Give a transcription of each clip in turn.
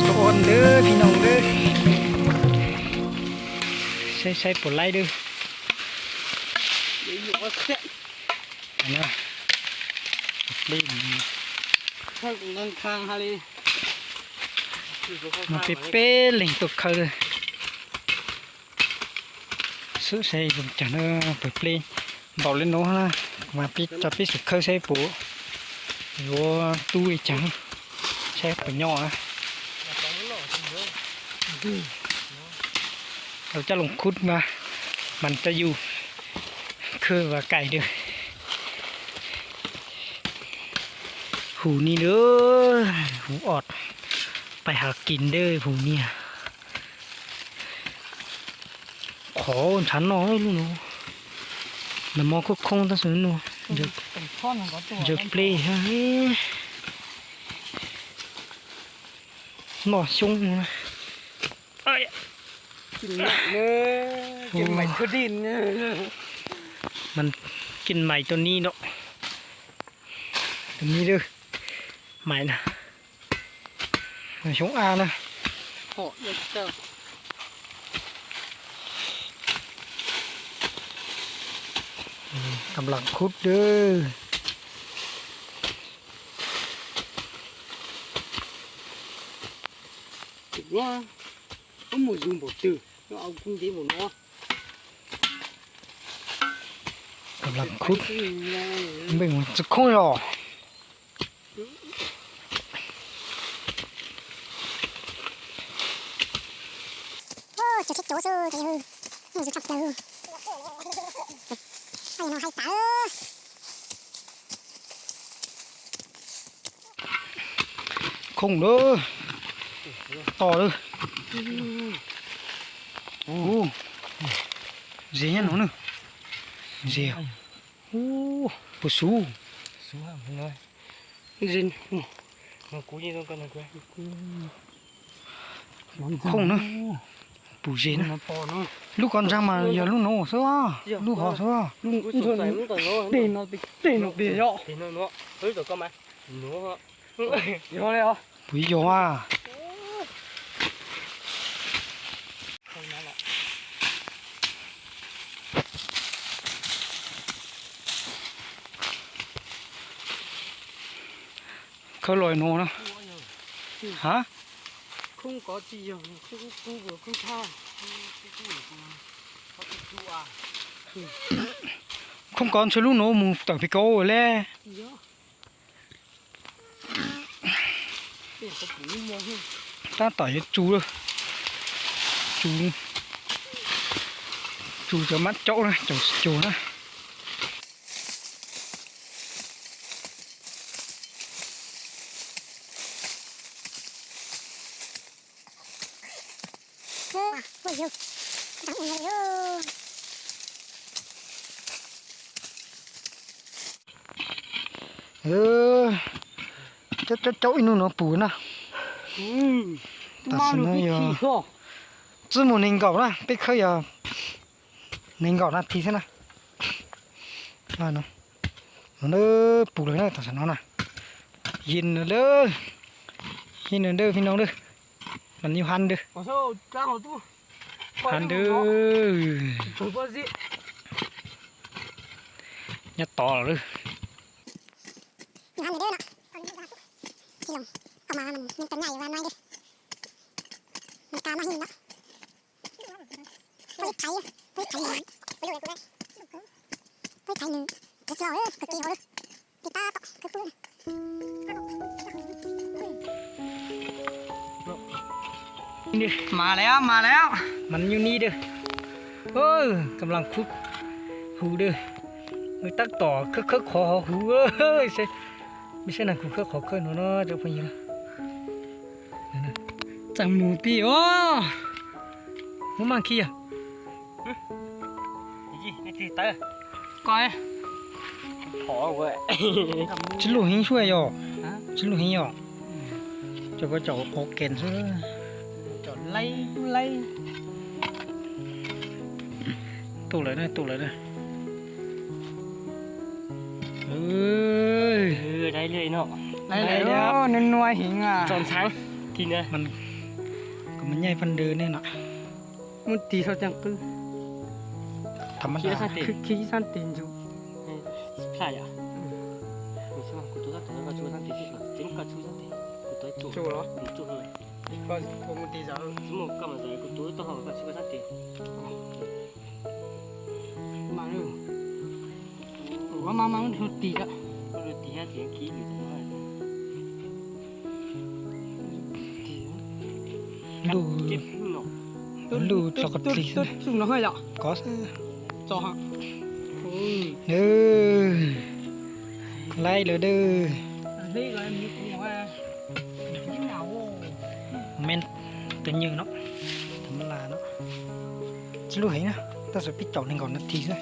Ua ntawd phi noog dawb, saib saib puas laib dawb. Mas peb peb leeg tuaj khawb. Xwb saib zoo caag na, pawg pleb npaum le nuav na, mas peb tso peb xub khawb saib puas yuav tub li caag, saib puas nyob na. Tau coj loo khub mas, mas coj yus khawb vas kais dawb. Hum ni dawb, hum os, pais has kis dawb hum ni. Qhov ntshav noj lub nuav, nag hmo khoob khoob tab sis nuav ntsaws plej hab, noj xyoob. Mas kij mais tau ni no, tau ni dawb, mais na, xyoob ab na. Kam lam khub dawb. Kam lam khub, npeej mus txug khoob los. Khoob lawm, to lawm. Ze nyob no na. Ze. Puas xuv? Khoob na. Puas ze na. Lub koj ntsaag mas yog lub no xwb, lub hov xwb. Puas yog a? Khawb los no na. Ha? Khoob kov ntshe lub nuav mus tawm pem kauv le. Tab tom yuav tsu, tsu, tsu cov mab caub na, caum tsis cuag na. Caub caub ib nub no puv na. Tam sim no yog txij mus nees nkaum na, peb khawb yog nees nkaum nas this xwb na. Puv lawm na, tam sim no na. Yeej lawm, yeej lawm phi noog lawm. Mas yus ha ntawd, ha ntawd. Nyob tod lawm. Mas lawm, mas lawm. Mas nyuj nib dawb. Kam lam khub huv dawb. Tab tom khawb khawb qhov huv. Saib, saib nag kuv khawb qhov khawb no no cov phooj ywg. Txawm mus tij os. Muab maj khi yog. Tsis luj heev xwb yog. Tsis luj heev yog. Cov ko caum qhov kes xwb. Tuaj lawm na, tuaj lawm na. Nua heev. Mas Kuv mas nyaij paj nrw nej no. Muab tig sau ceev qwb. Tham mas dab. Khib sab tes ntsug. Plaj yom. Tsuj los? Tsuj. Koj muab tig zawv. Tsis muaj koj mas zawv kuv tus toj hau koj tsis koj sab tes. Mas, ua mas mas muab tig zawv. Tig tig tig tig. Luj, luj tso qhov dlig xwb. Kov xwb. Laib lawm dawb. Me tus nyuj no, tus mab las no, tsis luj heev na, tab sis peb caum nees nkaum nas this xwb.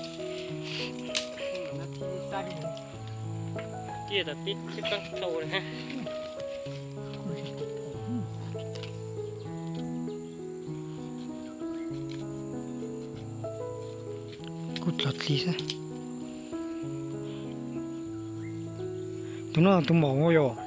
Kuj dlog dlig xwb. Tus no tus maum yom.